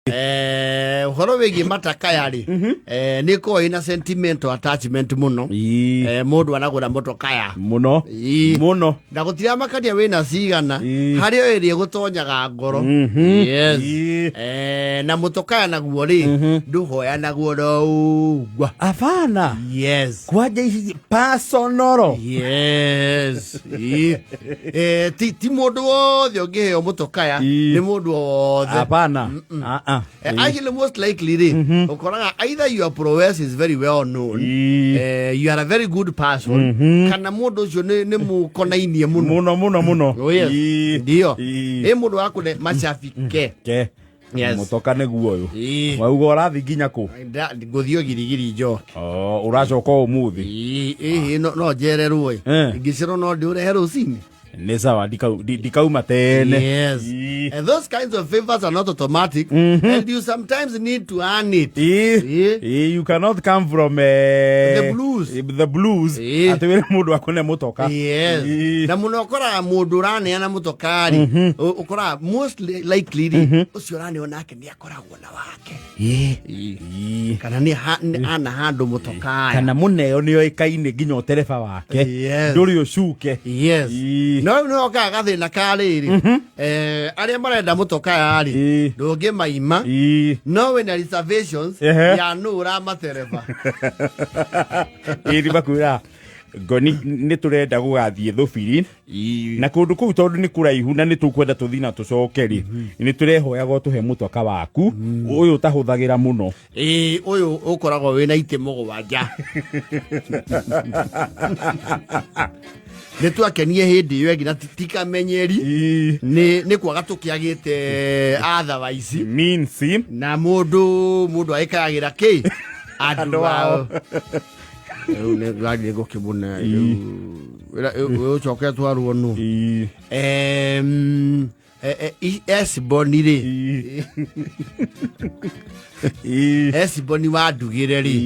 Ũhoro wĩgiĩ matakaya rĩ, nĩ ĩkoragwo ĩna sentimental attachment mũno. Mũndũ aragũra mũtokaya Muno. Muno. Na gũtiramakania wĩna cigana, harĩ o ĩrĩa ĩgũtonyaga ngoro. Yes. Na mũtokaya naguo rĩ, ndũhoyanagwo ro ũguo. Abana. Yes. Kwanja ici personal. Yes. Ii. Ti mũndũ wothe ũngĩheo mũtokaya. Nĩ mũndũ o wothe. Hapana. Ah, ah. Actually, most likely rĩ, ũkoraga either your prowess is very well known, you are a very good person, kana mũndũ ũcio nĩ mũkonainie mũno. Muno muno muno. Oh, yes. Ndio. Ĩ mũndũ wa kũne macabike. Ke. Yes. Mutoka nĩguo ũyũ. Wauga ũrathiĩ nginya kũ? Ngũthiĩ Girigiri njoke. Oh, ũracoka ũmũthĩ? Ĩhĩ, no njererwo ĩ. Ingĩcerwo no ndĩũrehe rũcinĩ. Nĩ sawa, ndikauma tene. Yes. And those kinds of favors are not automatic, and you sometimes need to earn it. You cannot come from the blues. The blues. Atĩ wĩre mũndũ akũne mũtoka. Yes. Na mũno ũkoraga mũndũ ũraneana mũtokari, ũkoraga most likely rĩ, ũcio ũraneo nake nĩ akoragwo na wake. Kana nĩ ana handũ mũtokaya. Kana mũneo nĩ oĩkaine nginya ũtereba wake. Yes. Ndũrĩ ũcuke. Yes. No rĩu nĩ okaga gathĩna ka rĩrĩ, arĩa marenda mũtokaya rĩ, ndũngĩmaima, no wĩna reservations ya nũ ũramatereba. Ĩĩ, nĩ makwĩra ngoni nĩ tũrenda gũgathiĩ Thũbiri na kũndũ kũu tondũ nĩ kũraihu na nĩ tũkwenda tũthiĩ na tũcoke rĩ, nĩ tũrehoyaga ũtũhe mũtoka waku ũyũ ũtahũthagĩra mũno. Ĩĩ, ũyũ ũkoragwo wĩna itĩ 7. Nĩ twakenie hĩndĩ ĩyo ĩngĩ na ti kamenyeri, nĩ kwaga tũkĩagĩte otherwise means na mũndũ agĩkayagĩra kĩ andũ Andũ ao. Ao. Rĩu nĩ ngathiĩ ngũkĩmũne rĩu ũcoke twarwo nũ. Esiboni rĩ, Esiboni wandugĩre rĩ,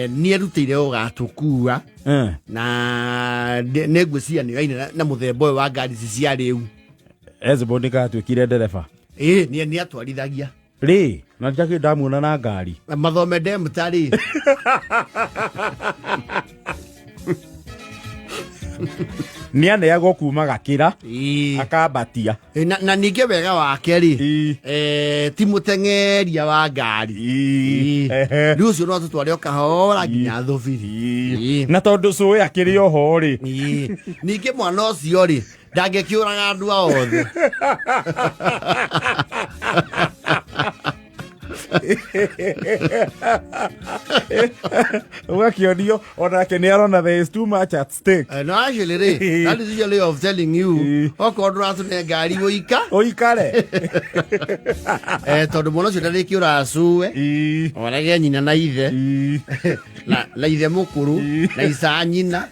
nĩ erutĩire gũgatũkua na nĩ ngwĩciria nĩ oaine na mũthemba ũyũ wa ngari ici cia rĩu. Esiboni gatuĩkire ndereba? Ĩĩ, nĩ atwarithagia. Rĩ, na njakĩ ndamuona na ngari. Na mathome ndemta rĩ. Nĩ aneagwo kuma gakĩra akambatia. Na ningĩ wega wake rĩ, ti mũteng'eria wa ngari. Rĩu ũcio no atũtware o kahora nginya Thũbiri. Na tondũ cũĩ akĩrĩ oho rĩ. Ningĩ mwana ũcio rĩ, ndangĩkĩũraga andũ ao othe. Ũgakĩonio onake nĩ arona there is too much at stake. No actually rĩ, that is usually of telling you, okorwo ndũratũne ngari ũika ũikare. Tondũ mwana ũcio ndarĩkĩũraga cũwe, orage nyina na ithe na ithe mũkũrũ na ica nyina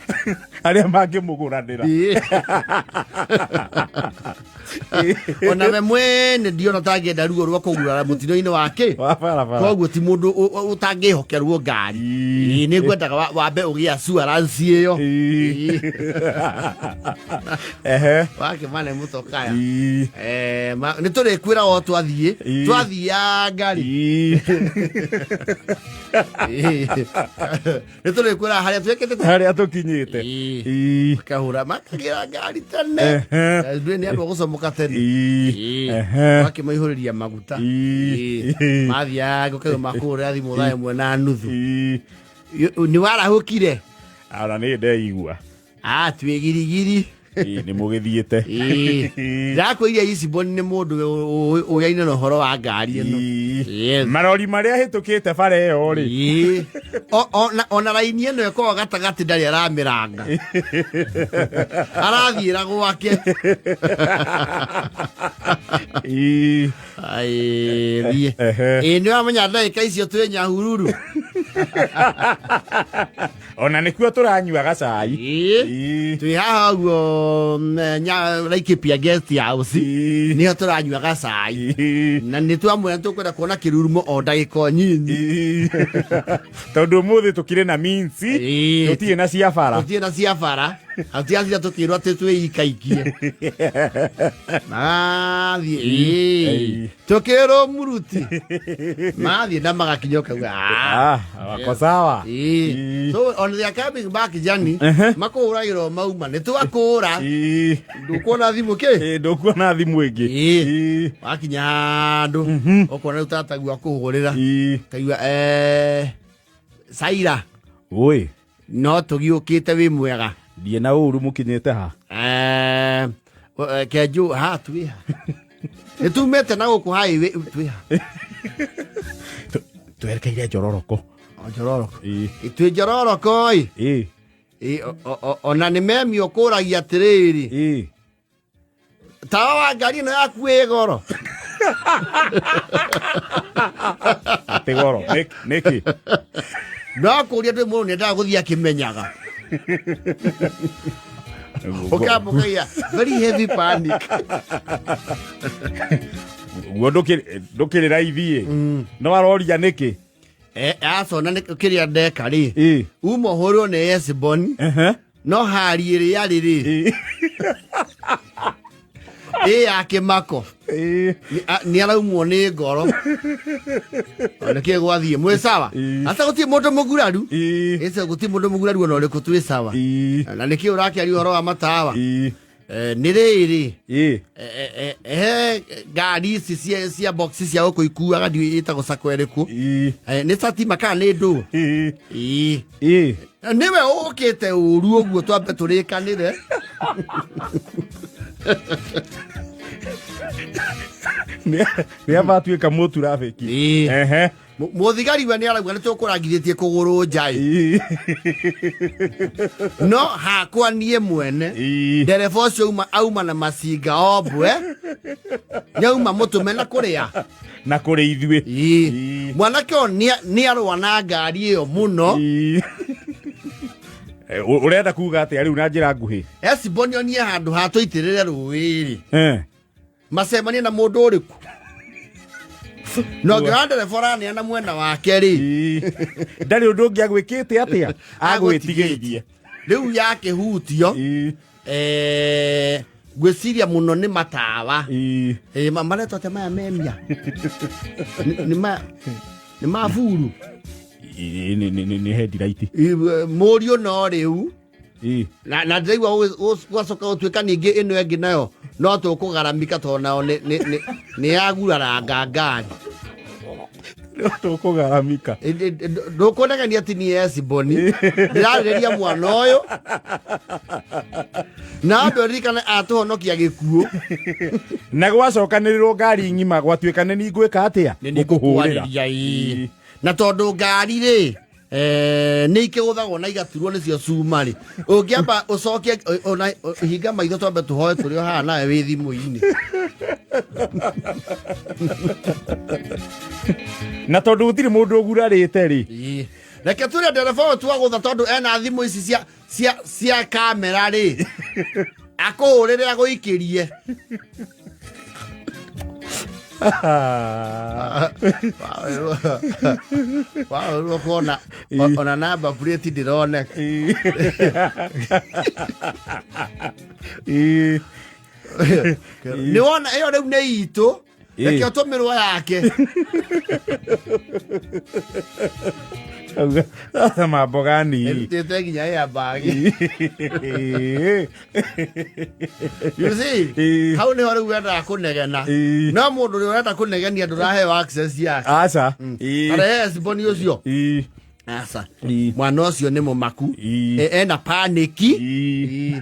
arĩa mangĩmũgũranĩra. Ona we mwene ndiona tangĩenda ruo rwa kũgurara mũtino-inĩ wake. Wa barabara. Koguo ti mũndũ ũtangĩhokerwo ngari. Nĩ ngwendaga wambe ũgĩe assurance ĩyo. Wakĩmane mũtokaya. Nĩ tũrĩkwĩra o twathiĩ twathianga rĩ, nĩ tũrĩkwĩra harĩa twĩkĩte. Harĩa tũkinyĩte. Makahũra makagĩra ngari tene. Ndũĩ nĩ andũ a gũcomoka tene. Makĩmaihũrĩria maguta. Mathiaga ũkaigua makũhũrĩra thimũ 1:30. Nĩ warahũkire? Ona nĩ ndeigua. Ah, twĩ Girigiri. Nĩ mũgĩthiĩte. Ndakwĩire Isiboni nĩ mũndũ ũyaine na ũhoro wa ngari ĩno. Yes. Marori marĩa hĩtũkĩte bara ĩyo rĩ. Ona raini ĩno ĩkoragwo gatagatĩ ndarĩ aramĩranga, arathiĩra gwake. Ai, thiĩ. Ĩĩ, nĩ wamenya ndagĩka icio twĩ Nyahururu. Ona nĩkuo tũranyua gacai. Twĩ haha ũguo, Laikipia Guest House nĩho tũranyua gacai na nĩ twamwĩra nĩ tũkwenda kuona kĩrurumo o ndagĩka o nyinyi. Tondũ ũmũthĩ tũkĩrĩ na minsi, tũtirĩ na cia bara. Tũtirĩ na cia bara. Hatiathira tũkĩrwo atĩ twĩikaikie. Magathiĩ ĩĩ. Ĩĩ. Tũkĩrwo muruti. Mathiĩ na magakinya ũkauga "Ah." Ah, wako sawa. Ĩĩ. Ĩĩ. So on their coming back journey makũhũragĩrwo mauma nĩ twakũra Ĩĩ. ndũkuona thimũ kĩ Ĩĩ, ndũkuona thimũ ĩngĩ. Ĩĩ. Ĩĩ. Wakinya handũ ũkona rĩu tataguo akũhũrĩra Ĩĩ. kaigua Saira Oi. No tũgiũkĩte wĩ mwega. Ndiĩ na ũru mũkinyĩte ha. Kenju ha twĩ ha nĩ tumĩte na gũkũ highway twĩ ha. Twerekeire Njororoko. O, Njororoko. Ĩĩ. Twĩ Njororoko ĩ. Ĩĩ. Ĩ, ona nĩ memi ũkũragia atĩrĩrĩ Ĩĩ. Tawa wa ngari ĩno yaku ĩ goro. Atĩ goro. Nĩkĩ? No kũria ndĩ mũndũ nĩendaga gũthiĩ akĩmenyaga ũkambũkagia very heavy panic. Guo ndũkĩrĩ raithi ĩ. No aroria nĩkĩ? Acona nĩ kĩrĩa ndeka rĩ Ĩĩ. uma ũhũrwo nĩ Esboni Ehe. no hari ĩrĩa rĩ rĩ Ĩĩ. Ĩ ya kĩmako. Ĩĩ. Nĩ araumwo nĩ ngoro nĩkĩ gwathiĩ mwĩ sawa. Ĩĩ. Ata gũtirĩ mũndũ mũguraru. Ĩĩ. Ĩce gũtirĩ mũndũ mũguraru ona ũrĩkũ twĩ sawa. Ĩĩ. Na nĩkĩ ũrakĩaria ũhoro wa matawa? Ĩĩ. Nĩ rĩrĩ Ĩĩ. He ngari ici cia box cia gũkũ ikuaga ndiũĩ ĩtagwo sacco ĩrĩkũ. Ĩĩ. Nĩ satima kana nĩ ndũ? Ĩĩ. Ĩĩ. Ĩĩ. Nĩwe ũkĩte ũru ũguo twambe tũrĩkanĩre. Nĩ amba atuĩka mũturabĩki. Ĩĩ. Ehe. Mũthigari we nĩ arauga nĩ tũkũrangithĩtie kũgũrũ njaĩ. Ĩĩ. No hakwa niĩ mwene Ĩĩ. ndereba ũcio auma na macinga ombwe nĩauma mũtũme na kũrĩa. Na kũrĩ ithuĩ. Ĩĩ. Ĩĩ. Mwanake ũyũ nĩ arũa na ngari ĩyo mũno. Ĩĩ. Ũrenda kuga atĩa rĩu na njĩra nguhĩ? Esiboni onie handũ ha tũitĩrĩre rũĩ-rĩ Eh. macemanie na mũndũ ũrĩkũ na ũngĩona ndereba ũraneana mwena wake rĩ. Ĩĩ. Ndarĩ ũndũ ũngĩ agwĩkĩte atĩa agwĩtigĩirie. Rĩu yakĩhutio Ĩĩ. Ngwĩciria mũno nĩ matawa. Ĩĩ. Maretwo atĩa maya memia? Nĩ maburu. Ĩĩ, nĩ headlight. Mũriũ no rĩu Ĩĩ. Na ndĩraigua gwacoka gũtuĩka ningĩ ĩno ĩngĩ nayo no tũkũgaramika tondũ nao nĩ yaguraranga ngari. No tũkũgaramika. Ndũkũnegenia atĩ niĩ Esiboni ndĩrarĩrĩria mwana ũyũ na ambe ũririkane atũhonokia gĩkuũ. Na gwacokanĩrĩrwo ngari ng'ima gwatuĩka nĩ ningwĩka atĩa? Nĩ Ngũkũhũrĩra. nĩngũkwarĩria, ĩĩ. Na tondũ ngari rĩ nĩ ikĩgũthagwo na igaturwo nĩcio cuma rĩ ũngĩamba ũcokie ona hinga maitho twambe tũhoe tũrĩ o haha nawe wĩ thimũ-inĩ. Na tondũ gũtirĩ mũndũ ũgurarĩte rĩ. Ĩĩ. Reke tũrĩa ndereba ũyũ twagũtha tondũ ena thimũ ici cia kamera rĩ akũhũrĩre agũikĩrie. Wawerwo kuona ona namba plate ndĩroneka. Ĩĩ. Nĩ wona ĩyo rĩu nĩ itũ. Ĩĩ. Reke ũtũmĩrwo yake. Sasa mambo gani? Ĩrutĩte nginya airbag. Ĩĩ. You see? Ĩĩ. Hau nĩho rĩu wendaga kũnegena. Ĩĩ. No mũndũ ũrĩa ũrenda kũnegenia ndũraheo access yake. Aca. Ĩĩ. Arehe Esiboni ũcio. Ĩĩ. Aca. Ĩĩ. Mwana ũcio nĩ mũmaku. Ĩĩ. Ena paniki. Ĩĩ.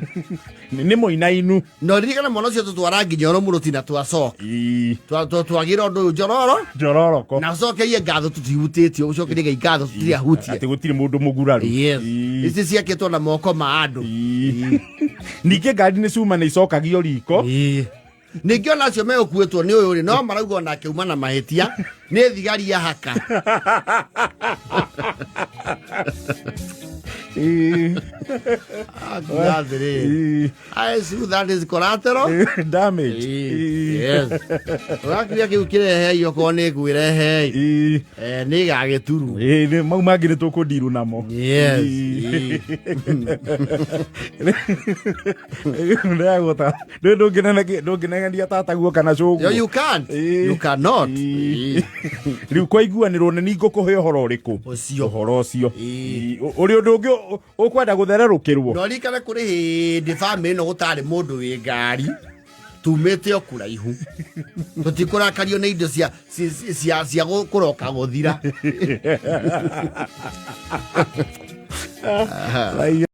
Nĩ mũinainu. Na ririkana mwana ũcio tũtwara nginya oro mũrũti na twacoka. Ĩĩ. Twagĩra ũndũ ũyũ njororo. Njororoko. Na ũcokerie ngatho tũtihutĩtio ũcokerie Ngai ngatho tũtiriahutie. Atĩ gũtirĩ mũndũ mũguraru. Yes. Ĩĩ. Ici ciakĩtwo na moko ma andũ. Ĩĩ. Ningĩ ngari nĩ cuma nĩ icokagio riko. Ĩĩ. Ningĩ ona acio megũkuĩtwo nĩ ũyũ rĩ no marauga onake uma na mahĩtia nĩ thigari ya haka. Ĩĩ. Akiuga atĩrĩrĩ, I see that is collateral Damage. Ĩĩ. Yes, ũrakiria kĩu kĩrehei, okorwo nĩ ngwĩrehei. Nĩ gagĩturu. Ĩĩ, mau mangĩ nĩ tũkũndirũ namo. Yes. Ĩĩ. Ndĩragũta ndũngĩnegenia tataguo kana cũguo. Yo, you can't. Ĩĩ. You cannot. Ĩĩ. Rĩu kwaiguanĩrwo nĩ ningũkũhe ũhoro ũrĩkũ? Ũcio. Ũhoro ũcio. Ĩĩ. Ĩĩ, ũrĩ ũndũ ũngĩ ũkwenda gũthererũkĩrwo? No ririkane kũrĩ hĩndĩ bamĩrĩ ĩno gũtarĩ mũndũ wĩ ngari, tumĩte o kũraihu, tũtikũrakario nĩ indo cia kũroka gũthira. Raiya.